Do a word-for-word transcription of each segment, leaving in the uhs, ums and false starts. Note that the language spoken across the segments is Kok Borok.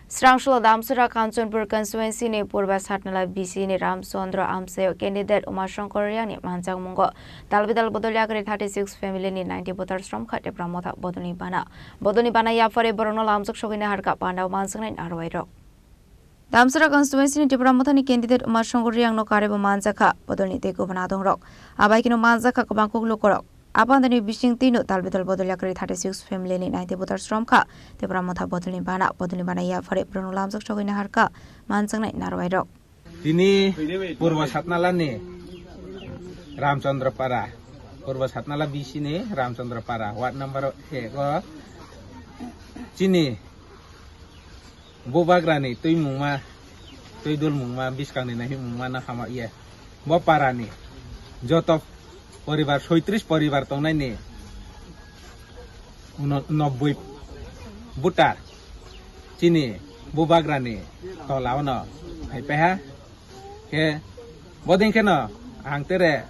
Srangsulo Damsara Kanchanpur constituency ni Purba Satnala B C ni Ramchandra Amsayo candidate Umashankar Reang ni manjakmungo dalbidal bodol yakarwi thirty six family ni ninety voters romkha Tipra Motha bodolni bana. Bodolni bana yaphari borokno lamjak sogwini harkha pandao manjaknai narwai rok. Damsara constituency ni Tipra Motha ni candidate Umashankar Reang no karebo manjakha bodolni tei kubun adong rok. Abai kino manjakha kwbang kuk lukorok. Apandani bising tino talbidal bodol yakarwi thirty six family ni ninety voters romkha Tipra Motha bodolni bana. Bodolni bana yaphari borokno lamjak sogwini harkha manjaknai narwai rok. Tini Purba Satnala ni Ramchandra Para, Purba Satnala B C ni Ramchandra Para, ward number ego chini Bubagrani twi mungma, twi dul mungma, bwskangni nahimungma no hama ye. Bo parani joto poribar, soitris poribar tongnaini uno-, nobboi voter chini Bubagrani tola ono phaipaha. Khe bodin kheno ang tere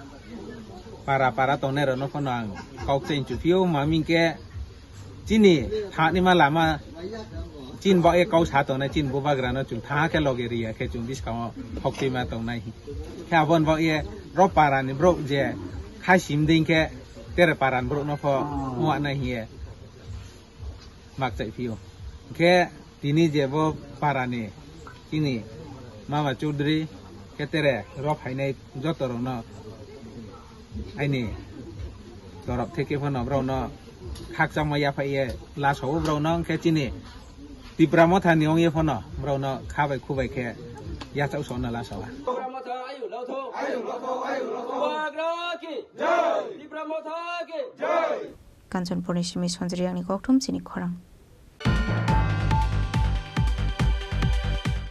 para para tongnai rokno phano ang kok chain chupio, maming khe chini thani ma lama chin bo e kok sa tongnai, chin Bubagrano chung tha khe loge riya khe chung biskango hokchima tongnai. Khe abon bo e ro parani borok je khai sim ding khe tere parani borokno pho muanai hiye. Mak chai phio. Khe tini je bo parani chini Mama Chaudhary khe tere ro phainai joto rokno aini torop theke phano borokno khakchangma yaphai ye lasawo borokno, hwnkhe chini Tipra Mothani wng ye phano borokno kha bai khu bai khe yachak sokno lasawa. Kanchanpurni simi Sanjay Reangni kokthum chini khorang.